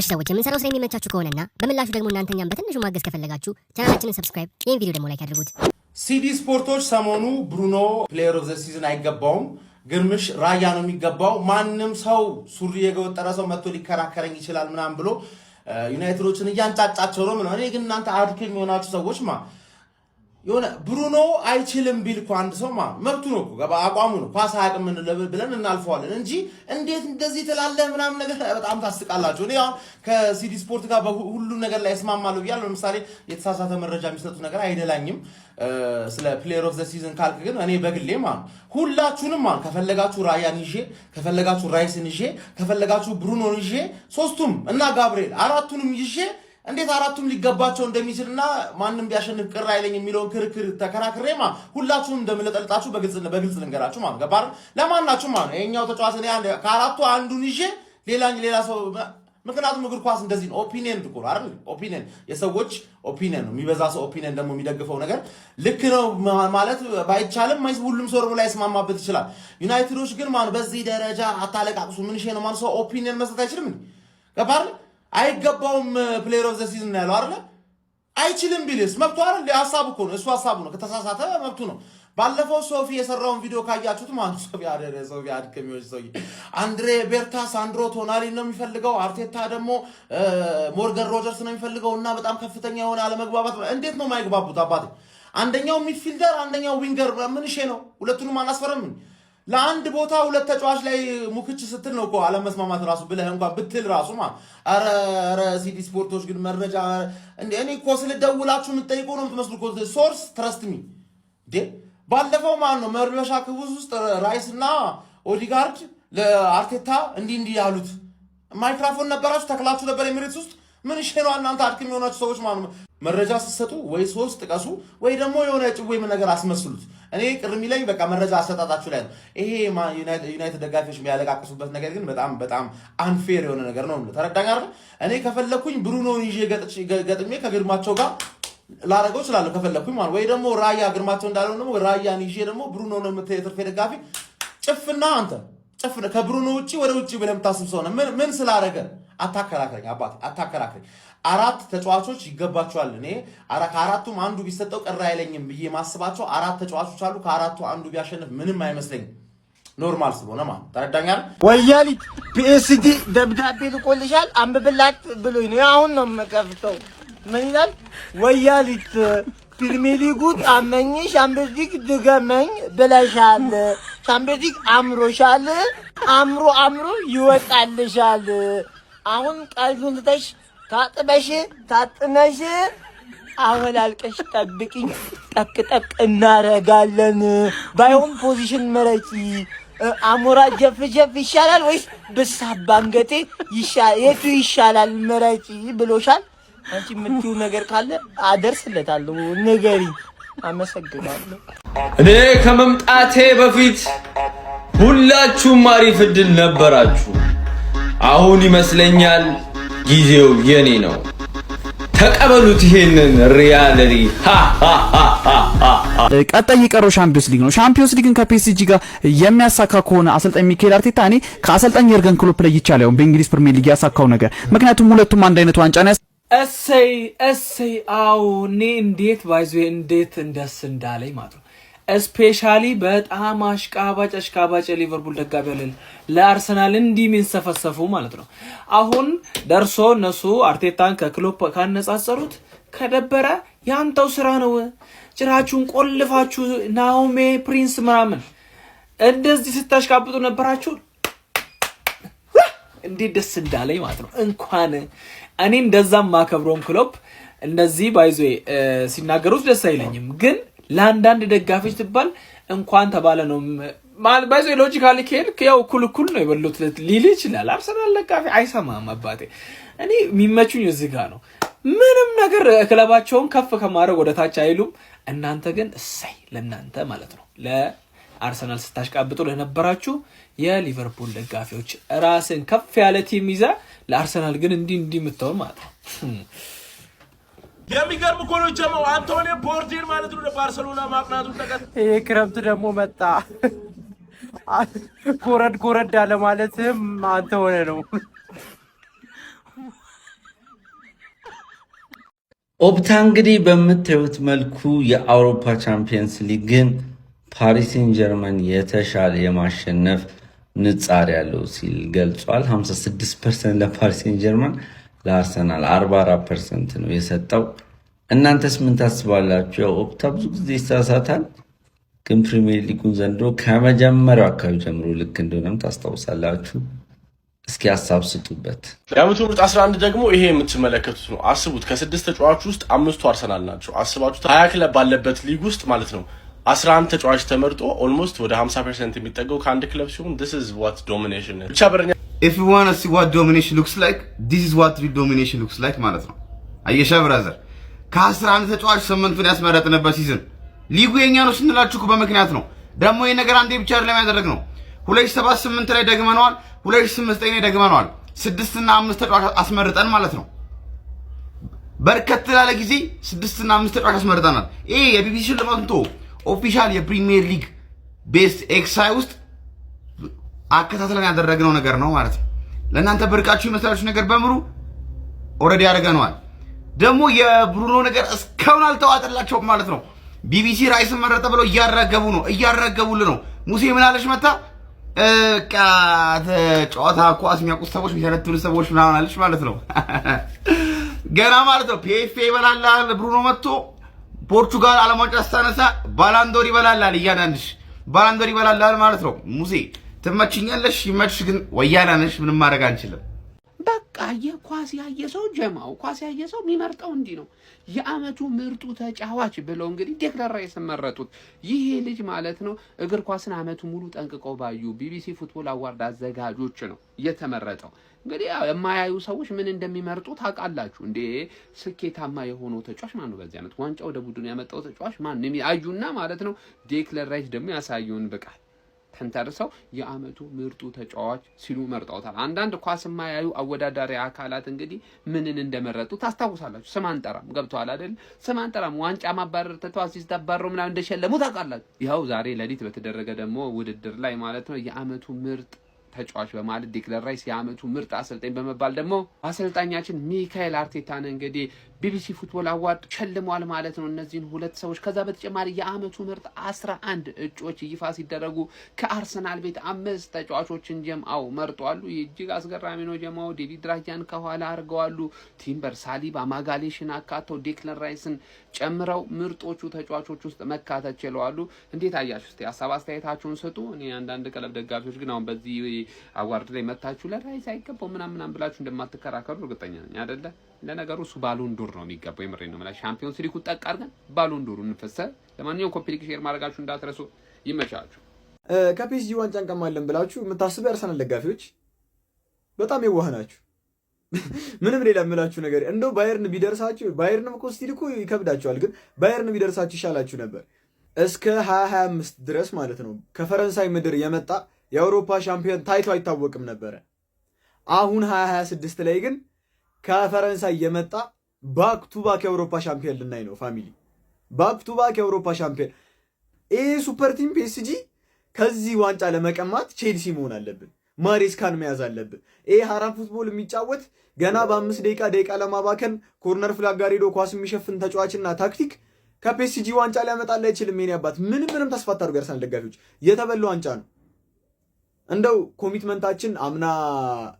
ሰዎች የምንሰራው ስራ የሚመቻችሁ ከሆነና በምላሹ ደግሞ እናንተ እኛን በትንሹ ማገዝ ከፈለጋችሁ ቻናላችንን subscribe፣ ይህን ቪዲዮ ደግሞ like አድርጉት። ሲዲ ስፖርቶች ሰሞኑ ብሩኖ player of the season አይገባውም፣ ግርምሽ ራያ ነው የሚገባው፣ ማንም ሰው ሱሪ የገወጠረ ሰው መጥቶ ሊከራከረኝ ይችላል ምናምን ብሎ ዩናይትዶችን እያንጫጫቸው ነው ምናምን። እኔ ግን እናንተ አድክ የሚሆናችሁ ሰዎች ማ የሆነ ብሩኖ አይችልም ቢል እኮ አንድ ሰው ማ መብቱ ነው እኮ፣ አቋሙ ነው። ኳስ አያውቅም ብለን እናልፈዋለን እንጂ እንዴት እንደዚህ ትላለህ ምናምን ነገር በጣም ታስቃላችሁ። እኔ አሁን ከሲዲ ስፖርት ጋር በሁሉም ነገር ላይ እስማማለሁ ብያለሁ። ለምሳሌ የተሳሳተ መረጃ የሚሰጡት ነገር አይደላኝም። ስለ player of the season ካልክ ግን እኔ በግሌ ማለት ሁላችሁንም ማለት ከፈለጋችሁ ራያን ይዤ፣ ከፈለጋችሁ ራይስን ይዤ፣ ከፈለጋችሁ ብሩኖን ይዤ፣ ሶስቱም እና ጋብርኤል አራቱንም ይዤ እንዴት አራቱም ሊገባቸው እንደሚችልና ማንም ቢያሸንፍ ቅር አይለኝ የሚለውን ክርክር ተከራክሬማ ሁላችሁም እንደምለጠልጣችሁ በግልጽ ልንገራችሁ ማለት ገባር ለማናችሁ ማለት ይሄኛው ተጫዋች እኔ ከአራቱ አንዱን ይዤ ሌላ ሰው፣ ምክንያቱም እግር ኳስ እንደዚህ ነው። Opinion እኮ ነው አይደል? Opinion የሰዎች opinion ነው። የሚበዛ ሰው opinion ደግሞ የሚደግፈው ነገር ልክ ነው ማለት ባይቻልም ሁሉም ሰው ደግሞ ላይስማማበት ይችላል። ዩናይትዶች ግን ማን በዚህ ደረጃ አታለቃቅሱ። ምን ነው ማን ሰው opinion መስጠት አይችልም? ገባህ አይደል? አይገባውም player of the season ያለው አይደለ? አይችልም ቢልስ መብቱ አይደል? ሀሳቡ እኮ ነው፣ እሱ ሀሳቡ ነው። ከተሳሳተ መብቱ ነው። ባለፈው ሶፊ የሰራውን ቪዲዮ ካያችሁት ማለት ሶፊ አደረ ሶፊ አድከሚዎች ሰውዬ አንድሬ ቤርታ ሳንድሮ ቶናሊ ነው የሚፈልገው፣ አርቴታ ደግሞ ሞርገን ሮጀርስ ነው የሚፈልገው እና በጣም ከፍተኛ የሆነ አለመግባባት። እንዴት ነው የማይግባቡት? አባቴ አንደኛው midfielder አንደኛው winger ምን ነው? ሁለቱንም አናስፈረም። ለአንድ ቦታ ሁለት ተጫዋች ላይ ሙክች ስትል ነው እኮ አለመስማማት ራሱ ብለህ እንኳን ብትል ራሱ ማ ኧረ ኧረ ሲዲ ስፖርቶች ግን መረጃ እንዴ፣ እኔ እኮ ስልደውላችሁ የምትጠይቁ ነው የምትመስሉ እኮ። Source, trust me እንዴ። ባለፈው ማን ነው መልበሻ ክፍል ውስጥ ራይስ እና ኦዲጋርድ ለአርቴታ እንዲህ እንዲህ ያሉት? ማይክራፎን ነበራችሁ ተክላችሁ ነበር ኤሚሬትስ ውስጥ። ምን እሺ ነው እናንተ አድክም የሆናችሁ ሰዎች ማለት ነው። መረጃ ስትሰጡ ወይ source ጥቀሱ ወይ ደግሞ የሆነ ጭዌ ነገር አስመስሉት። እኔ ቅር የሚለኝ በቃ መረጃ አሰጣጣችሁ ላይ ነው። ይሄ ዩናይትድ ደጋፊዎች የሚያለቃቅሱበት ነገር ግን በጣም በጣም unfair የሆነ ነገር ነው። ተረዳኝ አይደል? እኔ ከፈለኩኝ ብሩኖን ይዤ ገጥሜ ከግርማቸው ጋር ላረገው እችላለሁ ከፈለኩኝ ማለት፣ ወይ ደግሞ ራያ ግርማቸው እንዳለው ደግሞ ራያን ይዤ ደግሞ ብሩኖ ነው የትርፌ ደጋፊ ጭፍና አንተ ጭፍና ከብሩኖ ውጪ ወደ ውጪ ብለህ የምታስብ ሰው ነው። ምን ምን ስላረገ አታከራክረኝ አባት፣ አታከራክረኝ። አራት ተጫዋቾች ይገባቸዋል። እኔ ከአራቱም አንዱ ቢሰጠው ቅር አይለኝም ብዬ ማስባቸው አራት ተጫዋቾች አሉ። ከአራቱ አንዱ ቢያሸንፍ ምንም አይመስለኝም። Normal ስለሆነ ማለት ተረዳኛል። ወያሊት ፒኤስጂ ደብዳቤ ልኮልሻል አንብብላት ብሎኝ ነው። አሁን ነው የምከፍተው። ምን ይላል? ወያሊት ፕሪሚየር ሊጉ ጣመኝ፣ ሻምፒዮንስ ሊግ ድገመኝ ብለሻል። ሻምፒዮንስ ሊግ አምሮሻል። አምሮ አምሮ ይወጣልሻል። አሁን ቀልዱን ትተሽ ታጥበሽ ታጥነሽ አወላልቀሽ ጠብቂኝ። ጠቅ ጠቅ እናረጋለን። ባይሆን position ምረጪ። አሞራ ጀፍ ጀፍ ይሻላል ወይስ ብሳ ባንገቴ ይሻላል? የቱ ይሻላል ምረጪ ብሎሻል። አንቺ የምትይው ነገር ካለ አደርስለታለሁ። ንገሪ። አመሰግናለሁ። እኔ ከመምጣቴ በፊት ሁላችሁም አሪፍ እድል ነበራችሁ። አሁን ይመስለኛል ጊዜው የኔ ነው። ተቀበሉት ይሄንን reality። ቀጣይ የቀረው ሻምፒዮንስ ሊግ ነው። ሻምፒዮንስ ሊግን ከፒኤስጂ ጋር የሚያሳካ ከሆነ አሰልጣኝ ሚኬል አርቴታ እኔ ከአሰልጣኝ የርገን ክሎፕ ላይ ይቻላል በእንግሊዝ ፕሪሚየር ሊግ ያሳካው ነገር፣ ምክንያቱም ሁለቱም አንድ አይነት ዋንጫ ነው። እሰይ እሰይ! አዎ እኔ እንዴት by the way እንዴት እንደስ እንዳለኝ ማለት ነው። Especially በጣም አሽቃባጭ አሽቃባጭ የሊቨርፑል ደጋፊ ያለ ለአርሰናል እንዲህ የሚንሰፈሰፉ ማለት ነው። አሁን ደርሶ እነሱ አርቴታን ከክሎፕ ካነጻጸሩት ከደበረ ያንተው ስራ ነው። ጭራችሁን ቆልፋችሁ ናኦሜ ፕሪንስ ምናምን እንደዚህ ስታሽቃብጡ ነበራችሁ። እንዴት ደስ እንዳለኝ ማለት ነው። እንኳን እኔ እንደዛም ማከብሮም ክሎፕ እንደዚህ by the way ሲናገሩት ደስ አይለኝም፣ ግን ለአንዳንድ ደጋፊዎች ትባል እንኳን ተባለ ነው። By the way logically ከሄድክ ያው እኩል እኩል ነው የበሉት ሊል ይችላል። አርሰናል ደጋፊ አይሰማም አባቴ። እኔ የሚመቹኝ እዚህ ጋር ነው። ምንም ነገር ክለባቸውን ከፍ ከማድረግ ወደ ታች አይሉም። እናንተ ግን እሰይ ለእናንተ ማለት ነው። ለአርሰናል ስታሽቃብጡ ለነበራችሁ የሊቨርፑል ደጋፊዎች ራስን ከፍ ያለ team ይዘ ለአርሰናል ግን እንዲህ እንዲህ የምትሆን ማለት ነው። የሚገርም እኮ ነው ጀማው። አንቶኒ ቦርዴን ማለት ነው ለባርሰሎና ማቅናቱን ተከትሎ ይሄ ክረምት ደግሞ መጣ። ጎረድ ጎረድ አለ ማለትም አንተ ሆነ ነው። ኦፕታ እንግዲህ በምታዩት መልኩ የአውሮፓ ቻምፒየንስ ሊግን ፓሪስ ሴን ጀርመን የተሻለ የማሸነፍ ንጻሬ ያለው ሲል ገልጿል። 56% ለፓሪስ ሴን ጀርመን፣ ለአርሰናል 44% ነው የሰጠው። እናንተስ ምን ታስባላችሁ? ያው ኦፕታ ብዙ ጊዜ ይሳሳታል፣ ግን ፕሪሚየር ሊጉን ዘንድሮ ከመጀመሪያው አካባቢ ጀምሮ ልክ እንደሆነም ታስታውሳላችሁ። እስኪ ሀሳብ ስጡበት። የዓመቱ ምርጥ 11 ደግሞ ይሄ የምትመለከቱት ነው። አስቡት፣ ከስድስት ተጫዋች ውስጥ አምስቱ አርሰናል ናቸው። አስባችሁት፣ 20 ክለብ ባለበት ሊግ ውስጥ ማለት ነው፣ 11 ተጫዋች ተመርጦ almost ወደ 50% የሚጠጋው ከአንድ ክለብ ሲሆን this is what domination is። ብቻ በረኛ If you wanna see what domination looks like, this is what real domination looks like ማለት ነው። አየሻ brother፣ ከ11 ተጫዋች ስምንቱን ያስመረጥንበት season ሊጉ የኛ ነው ስንላችሁ እኮ በምክንያት ነው። ደግሞ ይህ ነገር አንዴ ብቻ አይደለም ያደረግነው። 2007/8 ላይ ደግመነዋል። 2008/9 ላይ ደግመነዋል። ስድስትና አምስት ተጫዋች አስመርጠን ማለት ነው። በርከት ላለ ጊዜ ስድስትና አምስት ተጫዋች አስመርጠናል። ይሄ የቢቢሲ ሽልማቱን ተወው፣ official የፕሪሚየር ሊግ best XI ውስጥ አከታትለን ያደረግነው ነገር ነው ማለት ነው። ለእናንተ ብርቃችሁ ይመስላችሁ ነገር በሙሉ already አድርገነዋል። ደግሞ የብሩኖ ነገር እስካሁን አልተዋጠላቸውም ማለት ነው። ቢቢሲ ራይስን መረጠ ብለው እያራገቡ ነው፣ እያራገቡል ነው። ሙሴ ምን አለች መታ በቃ ጨዋታ ኳስ የሚያውቁት ሰዎች፣ የሚተነትኑ ሰዎች ምናምን አለች ማለት ነው። ገና ማለት ነው PFA ይበላላል። ብሩኖ መጥቶ ፖርቹጋል ዓለም ዋንጫ ስታነሳ ባላንዶር ይበላላል። እያንዳንድሽ ባላንዶር ይበላላል ማለት ነው። ሙሴ ትመችኛለሽ፣ ይመችሽ። ግን ወያላ ነሽ፣ ምንም ማድረግ አንችልም። በቃ የኳስ ያየ ሰው፣ ጀማው ኳስ ያየ ሰው የሚመርጠው እንዲህ ነው። የአመቱ ምርጡ ተጫዋች ብለው እንግዲህ ዴክላን ራይስን መረጡት። ይሄ ልጅ ማለት ነው እግር ኳስን አመቱ ሙሉ ጠንቅቀው ባዩ BBC Football Award አዘጋጆች ነው የተመረጠው። እንግዲህ ያው የማያዩ ሰዎች ምን እንደሚመርጡ ታውቃላችሁ እንዴ? ስኬታማ የሆነው ተጫዋች ማን ነው? በዚህ ዓመት ዋንጫ ወደ ቡድኑ ያመጣው ተጫዋች ማን ነው? አዩና ማለት ነው ዴክላን ራይስ ደግሞ ያሳየውን ብቃት ተንተርሰው የአመቱ ምርጡ ተጫዋች ሲሉ መርጠውታል። አንዳንድ ኳስ የማያዩ አወዳዳሪ አካላት እንግዲህ ምንን እንደመረጡ ታስታውሳላችሁ። ስም አንጠራም፣ ገብተዋል አይደል? ስም አንጠራም። ዋንጫ ማባረር ትተው assist አባረው ምናምን እንደሸለሙ ታውቃላችሁ። ይኸው ዛሬ ሌሊት በተደረገ ደግሞ ውድድር ላይ ማለት ነው የአመቱ ምርጥ ተጫዋች በማለት ዴክላን ራይስ፣ የአመቱ ምርጥ አሰልጣኝ በመባል ደግሞ አሰልጣኛችን ሚካኤል አርቴታን እንግዲህ BBC Football Award ሸልሟል ማለት ነው እነዚህን ሁለት ሰዎች። ከዛ በተጨማሪ የአመቱ ምርጥ 11 እጩዎች ይፋ ሲደረጉ ከአርሰናል ቤት አምስት ተጫዋቾችን ጀምአው መርጠዋሉ። ይህ እጅግ አስገራሚ ነው። ጀማው ዴቪድ ራያን ከኋላ አድርገዋሉ። ቲምበር፣ ሳሊባ፣ ማጋሌሽን አካተው ዴክላን ራይስን ጨምረው ምርጦቹ ተጫዋቾች ውስጥ መካተት ችለዋሉ። እንዴት አያችሁ? እስቲ ሀሳብ አስተያየታችሁን ስጡ። እኔ አንዳንድ ክለብ ደጋፊዎች ግን አሁን በዚህ award ላይ መታችሁ ለራይስ አይገባው ምናምን ምናምን ብላችሁ እንደማትከራከሩ እርግጠኛ ነኝ፣ አይደለ? ለነገሩ እሱ ባሎንዶር ነው የሚገባው። የምሬን ነው የምላችሁ። ሻምፒዮንስ ሊጉ ጠቅ አድርገን ባሎንዶሩ እንፈሰ። ለማንኛውም copy link፣ share ማድረጋችሁ እንዳትረሱ። ይመቻችሁ። ከፒኤስጂ ዋንጫ እንቀማለን ብላችሁ የምታስቡ የአርሰናል ደጋፊዎች በጣም የዋህ ናችሁ። ምንም ሌላ የምላችሁ ነገር እንደው ባየርን ቢደርሳችሁ፣ ባየርንም እኮ still እኮ ይከብዳችኋል፣ ግን ባየርን ቢደርሳችሁ ይሻላችሁ ነበር። እስከ 2025 ድረስ ማለት ነው ከፈረንሳይ ምድር የመጣ የአውሮፓ ሻምፒዮን ታይቶ አይታወቅም ነበረ። አሁን 2026 ላይ ግን ከፈረንሳይ የመጣ back to back የአውሮፓ ሻምፒዮን ልናይ ነው family። Back to back የአውሮፓ ሻምፒዮን። ይህ super team ፒኤስጂ ከዚህ ዋንጫ ለመቀማት ቼልሲ መሆን አለብን። ማሬስካን መያዝ አለብን። ይሄ ሀራም football የሚጫወት፣ ገና በ5 ደቂቃ ደቂቃ ለማባከን corner flag ጋር ሄዶ ኳስ የሚሸፍን ተጫዋችና ታክቲክ ከፒኤስጂ ዋንጫ ሊያመጣል አይችልም። የኔ አባት፣ ምንም ምንም ተስፋ አታድርጉ። የአርሰናል ደጋፊዎች፣ የተበላ ዋንጫ ነው። እንደው commitment ኣችን አምና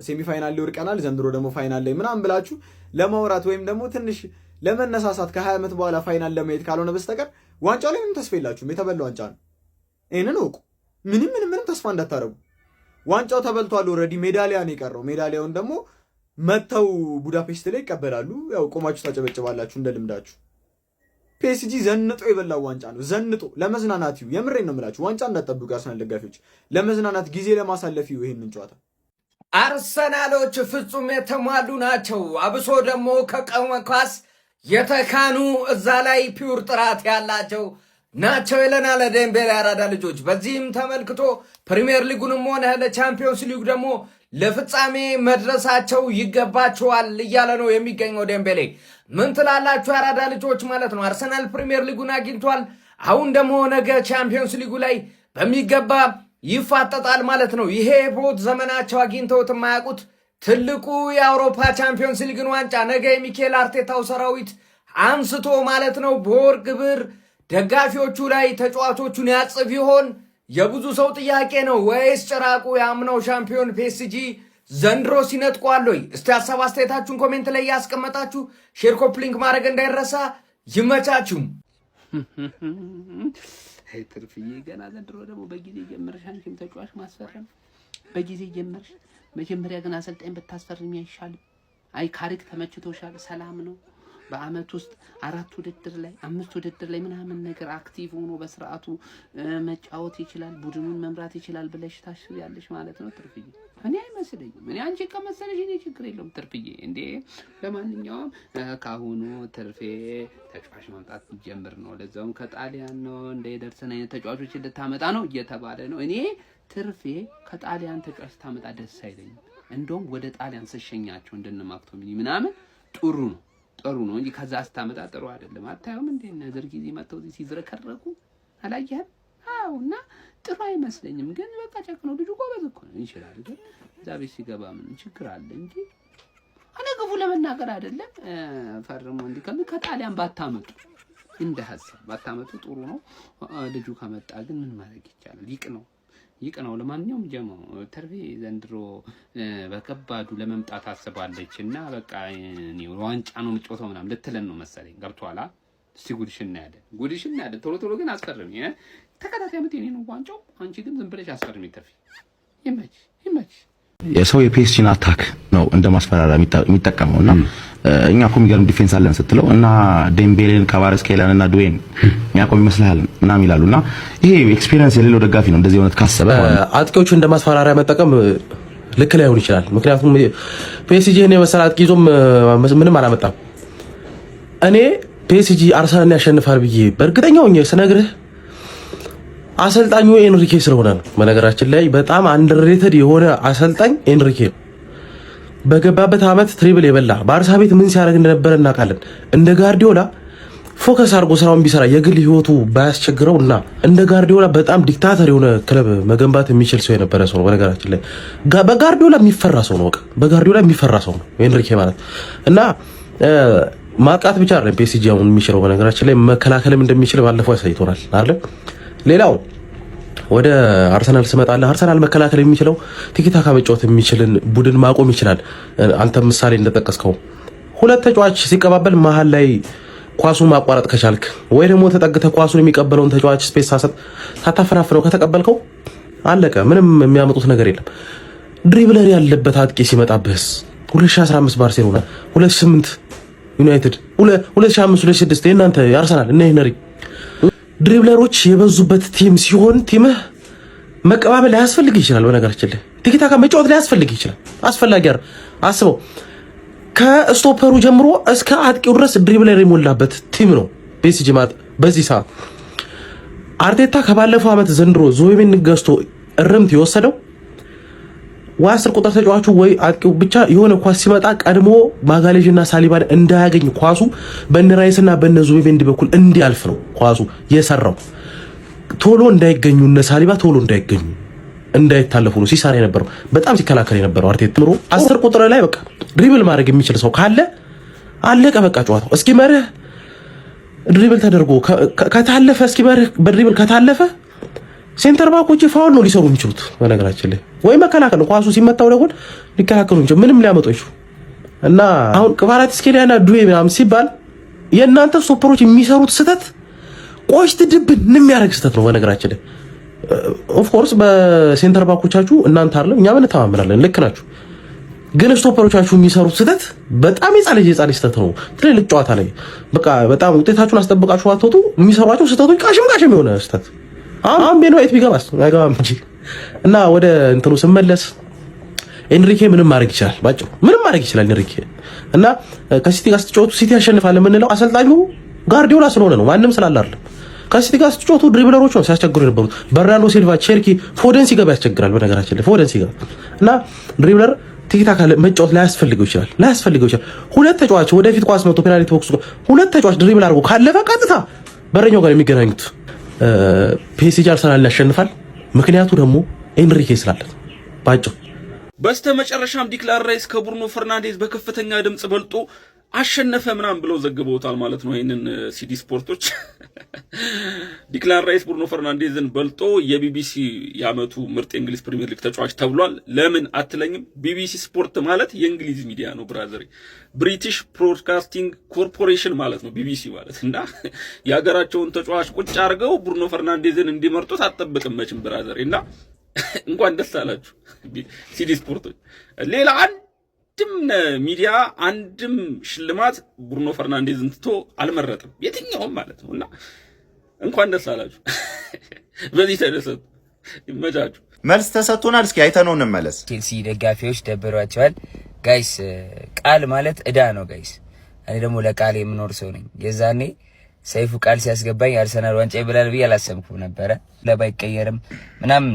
semi-final ላይ ወድቀናል፣ ዘንድሮ ደግሞ final ላይ ምናምን ብላችሁ ለማውራት ወይም ደግሞ ትንሽ ለመነሳሳት ከ20 ዓመት በኋላ final ለማየት ካልሆነ በስተቀር ዋንጫው ላይ ምንም ተስፋ የላችሁም። የተበላ ዋንጫ ነው። ይህንን እወቁ። ምንም ምንም ምንም ተስፋ እንዳታረጉ። ዋንጫው ተበልቷል። Already ሜዳሊያ ነው የቀረው። ሜዳሊያውን ደግሞ መጥተው ቡዳፔስት ላይ ይቀበላሉ። ያው ቆማችሁ ታጨበጭባላችሁ እንደ ልምዳችሁ። ፒኤስጂ ዘንጦ የበላው ዋንጫ ነው። ዘንጦ ለመዝናናት ይሁ፣ የምሬን ነው የምላችሁ። ዋንጫ እንዳትጠብቁ የአርሰናል ደጋፊዎች፣ ለመዝናናት ጊዜ ለማሳለፍ ይሁ ይሄንን ጨዋታ። አርሰናሎች ፍጹም የተሟሉ ናቸው። አብሶ ደግሞ ከቆመ ኳስ የተካኑ፣ እዛ ላይ pure ጥራት ያላቸው ናቸው ይለናል ዴምቤሌ አራዳ ልጆች። በዚህም ተመልክቶ ፕሪሚየር ሊጉንም ሆነ ለቻምፒዮንስ ሊጉ ደግሞ ለፍጻሜ መድረሳቸው ይገባቸዋል እያለ ነው የሚገኘው ዴምቤሌ። ምን ትላላችሁ አራዳ ልጆች ማለት ነው? አርሰናል ፕሪሚየር ሊጉን አግኝቷል። አሁን ደግሞ ነገ ቻምፒዮንስ ሊጉ ላይ በሚገባ ይፋጠጣል ማለት ነው። ይሄ ቦት ዘመናቸው አግኝተውት የማያውቁት ትልቁ የአውሮፓ ቻምፒዮንስ ሊግን ዋንጫ ነገ የሚኬል አርቴታው ሰራዊት አንስቶ ማለት ነው በወርቅ ብር ደጋፊዎቹ ላይ ተጫዋቾቹን ያጽፍ ይሆን? የብዙ ሰው ጥያቄ ነው። ወይስ ጭራቁ የአምናው ሻምፒዮን ፒኤስጂ ዘንድሮ ሲነጥቋል ወይ? እስቲ ሀሳብ አስተያየታችሁን comment ላይ ያስቀመጣችሁ share፣ copy link ማድረግ እንዳይረሳ። ይመቻችሁ። አይ ትርፍዬ፣ ገና ዘንድሮ ደግሞ በጊዜ ጀመርሽ። አንቺም ተጫዋች ማስፈረም በጊዜ ጀመርሽ። መጀመሪያ ግን አሰልጣኝ ብታስፈርሚ አይሻልም? አይ ካሪክ ተመችቶሻል፣ ሰላም ነው። በአመት ውስጥ አራት ውድድር ላይ፣ አምስት ውድድር ላይ ምናምን ነገር active ሆኖ በስርዓቱ መጫወት ይችላል፣ ቡድኑን መምራት ይችላል ብለሽ ታስቢያለሽ ማለት ነው ትርፍዬ? እኔ አይመስለኝም። እኔ አንቺ ከመሰለሽ እኔ ችግር የለውም ትርፍዬ። እንዴ ለማንኛውም ከአሁኑ ትርፌ ተጫዋች ማምጣት ጀምር ነው። ለዛውም ከጣሊያን ነው፣ እንደ ኤደርሰን አይነት ተጫዋቾች ልታመጣ ነው እየተባለ ነው። እኔ ትርፌ ከጣሊያን ተጫዋች ስታመጣ ደስ አይለኝም። እንደውም ወደ ጣሊያን ስሸኛቸው እንደነ ማክቶሚኒ ምናምን ጥሩ ነው፣ ጥሩ ነው እንጂ ከዛ ስታመጣ ጥሩ አይደለም። አታየውም እንዴ እነ ጊዜ መጥተው እዚህ ሲዝረከረኩ አላየህም? አዎ። እና ጥሩ አይመስለኝም። ግን በቃ ጨክኖ ልጁ ጎበዝ እኮ ነው፣ ይችላል። ግን እዛ ቤት ሲገባ ምን ችግር አለ እንጂ እኔ ክፉ ለመናገር አይደለም። ፈርሞ እንዲህ ከጣሊያን ባታመጡ፣ እንደ ሀሳብ ባታመጡ ጥሩ ነው። ልጁ ከመጣ ግን ምን ማድረግ ይቻላል? ይቅ ነው ይቅ ነው። ለማንኛውም ጀሞ ተርፌ ዘንድሮ በከባዱ ለመምጣት አስባለች እና በቃ እኔ ዋንጫ ነው የምጮተው ምናምን ልትለን ነው መሰለኝ። ገብቶሃል? እስቲ ጉድሽ እናያለን፣ ጉድሽ እናያለን። ቶሎ ቶሎ ግን አስፈርሚ። ተከታታይ ዓመት የኔ ነው ዋንጫው። አንቺ ግን ዝም ብለሽ አስፈርሚ። ትርፌ ይመች ይመች። የሰው የፒኤስጂን attack ነው እንደ ማስፈራሪያ የሚጠቀመው እና እኛ እኮ የሚገርም defense አለን ስትለው እና ዴምቤሌን፣ ካቫረስኬላን እና ዱዌን የሚያቆም ይመስልሃል ምናምን ይላሉ። እና ይሄ experience የሌለው ደጋፊ ነው እንደዚህ እውነት ካሰበ። አጥቂዎቹ እንደ ማስፈራሪያ መጠቀም ልክ ላይሆን ይችላል። ምክንያቱም ፒኤስጂ ይህን የመሰለ አጥቂ ይዞም ምንም አላመጣም። እኔ ፒኤስጂ አርሰናልን ያሸንፋል ብዬ በእርግጠኛ ሆኜ ስነግርህ አሰልጣኙ ኤንሪኬ ስለሆነ ነው። በነገራችን ላይ በጣም underrated የሆነ አሰልጣኝ ኤንሪኬ ነው። በገባበት ዓመት treble የበላ፣ ባርሳ ቤት ምን ሲያደርግ እንደነበረ እናውቃለን። እንደ ጋርዲዮላ focus አድርጎ ስራውን ቢሰራ፣ የግል ህይወቱ ባያስቸግረው እና እንደ ጋርዲዮላ በጣም dictator የሆነ ክለብ መገንባት የሚችል ሰው የነበረ ሰው ነው። በነገራችን ላይ በጋርዲዮላ የሚፈራ ሰው ነው። በቃ በጋርዲዮላ የሚፈራ ሰው ነው ኤንሪኬ ማለት። እና ማጥቃት ብቻ አይደለም ፒኤስጂ አሁን የሚችለው፣ በነገራችን ላይ መከላከልም እንደሚችል ባለፈው ያሳይቶናል አይደል? ሌላው ወደ አርሰናል ስመጣለህ፣ አርሰናል መከላከል የሚችለው ቲኪታካ መጫወት የሚችልን ቡድን ማቆም ይችላል። አንተ ምሳሌ እንደጠቀስከው ሁለት ተጫዋች ሲቀባበል መሀል ላይ ኳሱን ማቋረጥ ከቻልክ ወይ ደግሞ ተጠግተህ ኳሱን የሚቀበለውን ተጫዋች space ሳሰጥ ሳታፈናፍነው ከተቀበልከው አለቀ። ምንም የሚያመጡት ነገር የለም። Dribbler ያለበት አጥቂ ሲመጣብህስ? 2015 ባርሴሎና፣ 2008 ዩናይትድ፣ 2005 2006 የእናንተ የአርሰናል እነ ሄነሪ dribbler ኦች የበዙበት team ሲሆን team ህ መቀባበል ላያስፈልግ ይችላል። በነገራችን ላይ ቲኪታካ መጫወት ላያስፈልግ ይችላል። አስፈላጊ አይደል። አስበው፣ ከ stopper ኡ ጀምሮ እስከ አጥቂው ድረስ dribbler የሞላበት team ነው ፒኤስጂ ማለት በዚህ ሰዓት። አርቴታ ከባለፈው ዓመት ዘንድሮ ዙቢሜንዲን ገዝቶ እርምት የወሰደው ወይ 10 ቁጥር ተጫዋቹ ወይ አጥቂው ብቻ የሆነ ኳስ ሲመጣ ቀድሞ ማጋሌዥና ሳሊባን እንዳያገኝ ኳሱ በነ ራይስና በነ ዙቢሜንዲ በኩል እንዲያልፍ ነው ኳሱ የሰራው። ቶሎ እንዳይገኙ፣ እነ ሳሊባ ቶሎ እንዳይገኙ፣ እንዳይታለፉ ነው ሲሰራ የነበረው። በጣም ሲከላከል የነበረው አርቴታ ምሮ 10 ቁጥር ላይ በቃ dribble ማድረግ የሚችል ሰው ካለ አለቀ በቃ ጨዋታው። እስኪ መርህ dribble ተደርጎ ከታለፈ፣ እስኪ መርህ በ dribble ከታለፈ center back ኦች foul ነው ሊሰሩ የሚችሉት በነገራችን ላይ፣ ወይ መከላከል፣ ኳሱ ሲመታ ወደ ጎን ሊከላከሉ የሚችሉ ምንም ሊያመጡ ይችሉ። እና አሁን ክቫራትስኬሊያና ዱዌ ምናምን ሲባል የእናንተ stopper ኦች የሚሰሩት ስህተት ቆሽት ድብን የሚያደርግ ስህተት ነው። በነገራችን ላይ of course በ center back ኦቻችሁ እናንተ አይደለም እኛ ምን እንተማመናለን፣ ልክ ናችሁ። ግን stopper ኦቻችሁ የሚሰሩት ስህተት በጣም የጻለ የጻለ ስህተት ነው። ትልልቅ ጨዋታ ላይ በቃ በጣም ውጤታችሁን አስጠብቃችሁ አትወጡ። የሚሰሯቸው ስህተቶች ቃሽም ቃሽም የሆነ ስህተት። አሁን ቤን ዋይት ቢገባስ? አይገባም እንጂ። እና ወደ እንትኑ ስመለስ ኤንሪኬ ምንም ማድረግ ይችላል። ባጭሩ ምንም ማድረግ ይችላል ኤንሪኬ። እና ከሲቲ ጋር ስትጫወቱ ሲቲ ያሸንፋል የምንለው አሰልጣኙ ጋርዲዮላ ስለሆነ ነው፣ ማንም ስላለ አይደለም። ከሲቲ ጋር ስትጫወቱ dribbler ኦች ነው ሲያስቸግሩ የነበሩት። በርናርዶ ሲልቫ፣ ቼርኪ፣ ፎደን ሲገባ ያስቸግራል። በነገራችን ላይ ፎደን ሲገባ እና dribbler ቲኪታካ መጫወት ላያስፈልገው ይችላል፣ ላያስፈልገው ይችላል። ሁለት ተጫዋች ወደፊት ኳስ መቶ penalty box ሁለት ተጫዋች dribble አድርጎ ካለፈ ቀጥታ በረኛው ጋር የሚገናኙት። ፒኤስጂ አርሰናልን ያሸንፋል። ምክንያቱ ደግሞ ኤንሪኬ ስላለ ባጭሩ። በስተመጨረሻም ዲክላን ራይስ ከብሩኖ ፈርናንዴዝ በከፍተኛ ድምጽ በልጦ አሸነፈ ምናምን ብለው ዘግበውታል ማለት ነው። ይህንን ሲዲ ስፖርቶች ዲክላን ራይስ ብሩኖ ፈርናንዴዝን በልጦ የቢቢሲ የዓመቱ ምርጥ የእንግሊዝ ፕሪሚየር ሊግ ተጫዋች ተብሏል። ለምን አትለኝም? ቢቢሲ ስፖርት ማለት የእንግሊዝ ሚዲያ ነው brother፣ British Broadcasting Corporation ማለት ነው ቢቢሲ ማለት። እና የሀገራቸውን ተጫዋች ቁጭ አድርገው ብሩኖ ፈርናንዴዝን እንዲመርጡት አትጠብቅም መቼም brother። እና እንኳን ደስ አላችሁ ሲዲ ስፖርቶች። ሌላ አንድም ሚዲያ አንድም ሽልማት ብሩኖ ፈርናንዴዝን ትቶ አልመረጥም፣ የትኛውም ማለት ነው። እና እንኳን ደስ አላችሁ፣ በዚህ ተደሰቱ፣ ይመቻችሁ። መልስ ተሰጥቶናል። እስኪ አይተነው እንመለስ። ቼልሲ ደጋፊዎች ደብሯቸዋል። Guys፣ ቃል ማለት እዳ ነው guys። እኔ ደግሞ ለቃል የምኖር ሰው ነኝ። የዛኔ ሰይፉ ቃል ሲያስገባኝ አርሰናል ዋንጫ ይበላል ብዬ አላሰብኩም ነበረ። ክለብ አይቀየርም ምናምን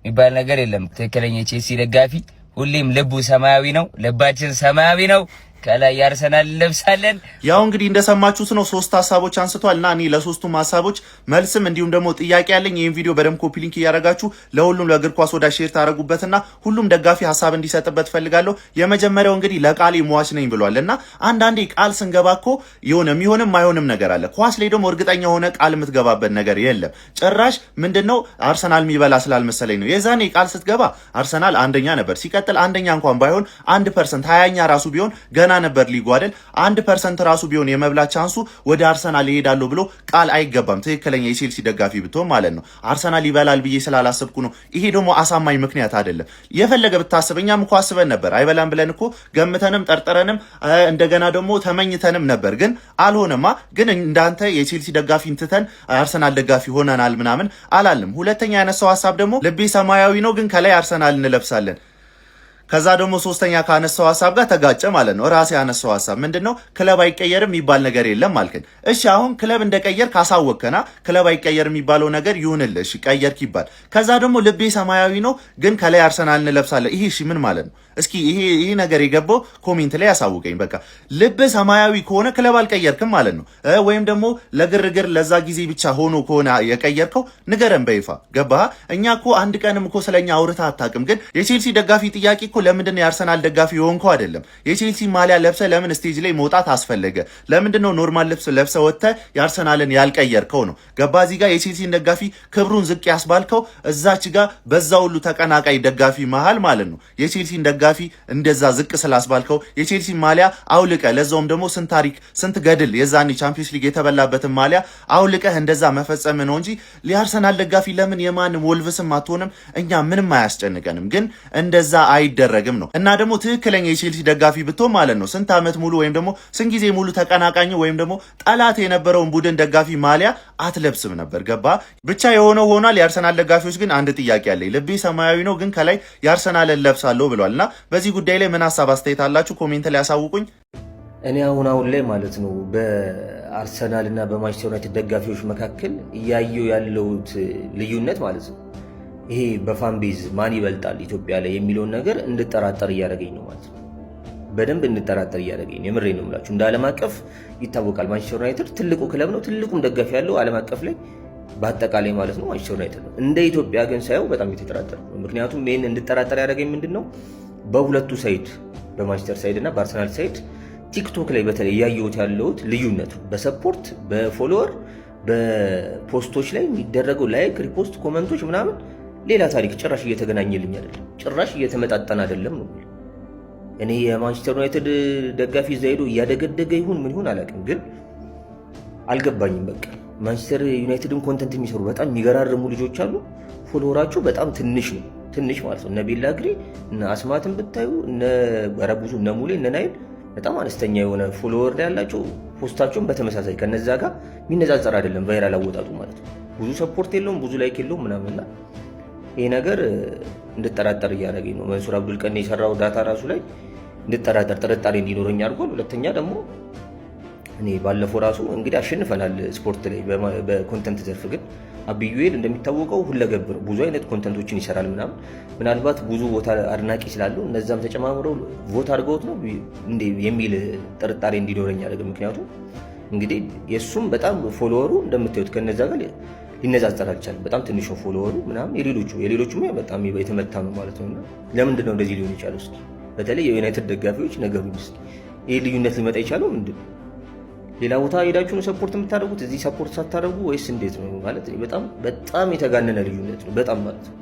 የሚባል ነገር የለም። ትክክለኛ የቼልሲ ደጋፊ ሁሌም ልቡ ሰማያዊ ነው። ልባችን ሰማያዊ ነው። ከላይ ያርሰናል እንለብሳለን። ያው እንግዲህ እንደሰማችሁት ነው። ሶስት ሀሳቦች አንስቷል እና እኔ ለሶስቱም ሀሳቦች መልስም እንዲሁም ደግሞ ጥያቄ ያለኝ። ይህን ቪዲዮ በደንብ copy link እያደረጋችሁ ለሁሉም ለእግር ኳስ ወዳጅ share ታደረጉበትና ሁሉም ደጋፊ ሀሳብ እንዲሰጥበት ፈልጋለሁ። የመጀመሪያው እንግዲህ ለቃሌ ሟች ነኝ ብሏል እና አንዳንዴ ቃል ስንገባ እኮ የሆነ የሚሆንም አይሆንም ነገር አለ። ኳስ ላይ ደግሞ እርግጠኛ ሆነ ቃል የምትገባበት ነገር የለም። ጭራሽ ምንድነው አርሰናል የሚበላ ስላልመሰለኝ ነው። የዛኔ ቃል ስትገባ አርሰናል አንደኛ ነበር። ሲቀጥል አንደኛ እንኳን ባይሆን 1% 20ኛ ራሱ ቢሆን ገና ነበር ሊጉ አይደል? 1% ራሱ ቢሆን የመብላት chance ኡ ወደ አርሰናል ይሄዳሉ ብሎ ቃል አይገባም። ትክክለኛ የቼልሲ ደጋፊ ብትሆን ማለት ነው። አርሰናል ይበላል ብዬ ስላላሰብኩ ነው። ይሄ ደግሞ አሳማኝ ምክንያት አይደለም። የፈለገ ብታስብ፣ እኛም እኮ አስበን ነበር። አይበላም ብለን እኮ ገምተንም ጠርጥረንም እንደገና ደግሞ ተመኝተንም ነበር፣ ግን አልሆነማ። ግን እንዳንተ የቼልሲ ደጋፊን ትተን አርሰናል ደጋፊ ሆነናል ምናምን አላልንም። ሁለተኛ ያነሳው ሀሳብ ደግሞ ልቤ ሰማያዊ ነው፣ ግን ከላይ አርሰናል እንለብሳለን። ከዛ ደግሞ ሶስተኛ ካነሳው ሀሳብ ጋር ተጋጨ ማለት ነው። ራሴ ያነሳው ሀሳብ ምንድን ነው? ክለብ አይቀየርም የሚባል ነገር የለም አልከኝ። እሺ፣ አሁን ክለብ እንደቀየር ካሳወቅከና ክለብ አይቀየርም የሚባለው ነገር ይሁንልህ። እሺ፣ ቀየርክ ይባል። ከዛ ደግሞ ልቤ ሰማያዊ ነው ግን ከላይ አርሰናል እንለብሳለን። ይሄ እሺ ምን ማለት ነው? እስኪ ይሄ ነገር የገባው comment ላይ ያሳውቀኝ። በቃ ልብ ሰማያዊ ከሆነ ክለብ አልቀየርክም ማለት ነው። ወይም ደግሞ ለግርግር ለዛ ጊዜ ብቻ ሆኖ ከሆነ የቀየርከው ንገረን በይፋ። ገባህ? እኛ እኮ አንድ ቀንም እኮ ስለኛ አውርተህ አታውቅም። ግን የቼልሲ ደጋፊ ጥያቄ እኮ ለምንድን ነው የአርሰናል ደጋፊ የሆንከው አይደለም። የቼልሲ ማሊያ ለብሰህ ለምን stage ላይ መውጣት አስፈለገ? ለምንድን ነው normal ልብስ ለብሰህ ወጥተህ የአርሰናልን ያልቀየርከው ነው። ገባ? እዚህ ጋር የቼልሲን ደጋፊ ክብሩን ዝቅ ያስባልከው እዛች ጋር በዛ ሁሉ ተቀናቃኝ ደጋፊ መሃል ማለት ነው። የቼልሲን ደጋፊ እንደዛ ዝቅ ስላስባልከው፣ የቼልሲ ማሊያ አውልቀህ፣ ለዛውም ደግሞ ስንት ታሪክ ስንት ገድል የዛኔ ቻምፒየንስ ሊግ የተበላበትን ማሊያ አውልቀህ እንደዛ መፈጸም ነው እንጂ የአርሰናል ደጋፊ ለምን የማንም ወልቭስም አትሆንም፣ እኛ ምንም አያስጨንቀንም። ግን እንደዛ አይደረግም ነው። እና ደግሞ ትክክለኛ የቼልሲ ደጋፊ ብትሆን ማለት ነው ስንት ዓመት ሙሉ ወይም ደግሞ ስንት ጊዜ ሙሉ ተቀናቃኝ ወይም ደግሞ ጠላት የነበረውን ቡድን ደጋፊ ማሊያ አትለብስም ነበር። ገባ? ብቻ የሆነው ሆኗል። የአርሰናል ደጋፊዎች ግን አንድ ጥያቄ አለኝ። ልቤ ሰማያዊ ነው ግን ከላይ የአርሰናልን ለብሳለሁ ብሏል እና በዚህ ጉዳይ ላይ ምን ሀሳብ አስተያየት አላችሁ? Comment ላይ ያሳውቁኝ። እኔ አሁን አሁን ላይ ማለት ነው በአርሰናል እና በማንቸስተር ዩናይትድ ደጋፊዎች መካከል እያየው ያለሁት ልዩነት ማለት ነው ይሄ በ fan base ማን ይበልጣል ኢትዮጵያ ላይ የሚለውን ነገር እንድጠራጠር እያደረገኝ ነው ማለት ነው። በደንብ እንድጠራጠር እያደረገኝ ነው። የምሬ ነው የምላችሁ። እንደ ዓለም አቀፍ ይታወቃል ማንቸስተር ዩናይትድ ትልቁ ክለብ ነው። ትልቁም ደጋፊ ያለው ዓለም አቀፍ ላይ በአጠቃላይ ማለት ነው ማንቸስተር ዩናይትድ ነው። እንደ ኢትዮጵያ ግን ሳየው በጣም የተጠራጠር ነው። ምክንያቱም ይህን እንድጠራጠር ያደረገኝ ምንድን ነው፣ በሁለቱ side፣ በማንቸስተር side እና በአርሰናል side ቲክቶክ ላይ በተለይ እያየሁት ያለሁት ልዩነቱ በ support፣ በ follower፣ በ post ኦች ላይ የሚደረገው like፣ repost፣ comment ኦች ምናምን ሌላ ታሪክ፣ ጭራሽ እየተገናኘልኝ አይደለም፣ ጭራሽ እየተመጣጠን አይደለም ነው። እኔ የማንቸስተር ዩናይትድ ደጋፊ እዛ ሄዶ እያደገደገ ይሁን ምን ይሁን አላውቅም፣ ግን አልገባኝም። በቃ ማንቸስተር ዩናይትድን content የሚሰሩ በጣም የሚገራርሙ ልጆች አሉ። Follower ኣቸው በጣም ትንሽ ነው፣ ትንሽ ማለት ነው። እነ ቤላ ግሬ፣ እነ አስማትን ብታዩ፣ እነ ረቡሱ፣ እነ ሙሌ፣ እነ ናይል በጣም አነስተኛ የሆነ follower ያላቸው፣ post ኣቸውን በተመሳሳይ ከነዛ ጋር የሚነጻጸር አይደለም። Viral አወጣጡ ማለት ነው። ብዙ support የለውም፣ ብዙ like የለውም ምናምንና ይሄ ነገር እንድጠራጠር እያደረገኝ ነው። መንሱር አብዱልቀኒ የሰራው data ራሱ ላይ እንድጠራጠር፣ ጥርጣሬ እንዲኖረኝ አድርጓል። ሁለተኛ ደግሞ እኔ ባለፈው ራሱ እንግዲህ አሸንፈናል ስፖርት ላይ በ content ዘርፍ፣ ግን አብዩኤል እንደሚታወቀው ሁለገብ ነው። ብዙ አይነት content ኦችን ይሰራል ምናምን። ምናልባት ብዙ ቦታ አድናቂ ስላለው እነዛም ተጨማምረው vote አድርገውት ነው የሚል ጥርጣሬ እንዲኖረኝ አደረገ። ምክንያቱም እንግዲህ የእሱም በጣም follower ኡ እንደምታዩት ከነዛ ጋር ሊነጻጸር አልቻለም። በጣም ትንሽ follower ኡ ምናምን፣ የሌሎቹ በጣም የተመታ ነው ማለት ነው። እና ለምንድን ነው እንደዚህ ሊሆን የቻለው? እስኪ በተለይ የዩናይትድ ደጋፊዎች ነገሩኝ እስኪ። ይህ ልዩነት ሊመጣ የቻለው ምንድን ነው? ሌላ ቦታ ሄዳችሁ ነው support የምታደርጉት እዚህ support ሳታደርጉ ወይስ እንዴት ነው? ማለት በጣም በጣም የተጋነነ ልዩነት ነው። በጣም ማለት ነው።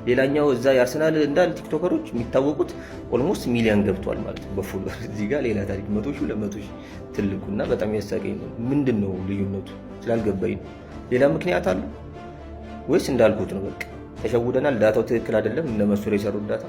ሌላኛው እዛ የአርሰናል እንዳለ ቲክቶከሮች የሚታወቁት almost ሚሊዮን ገብቷል ማለት ነው በ follower። እዚህ ጋር ሌላ ታሪክ፣ 100,000፣ 200,000 ትልቁና በጣም ያሳቀኝ ነው። ምንድን ነው ልዩነቱ ስላልገባኝ ነው። ሌላ ምክንያት አለ ወይስ እንዳልኩት ነው? በቃ ተሸውደናል። Data ው ትክክል አይደለም። እነ መሱር የሰሩት data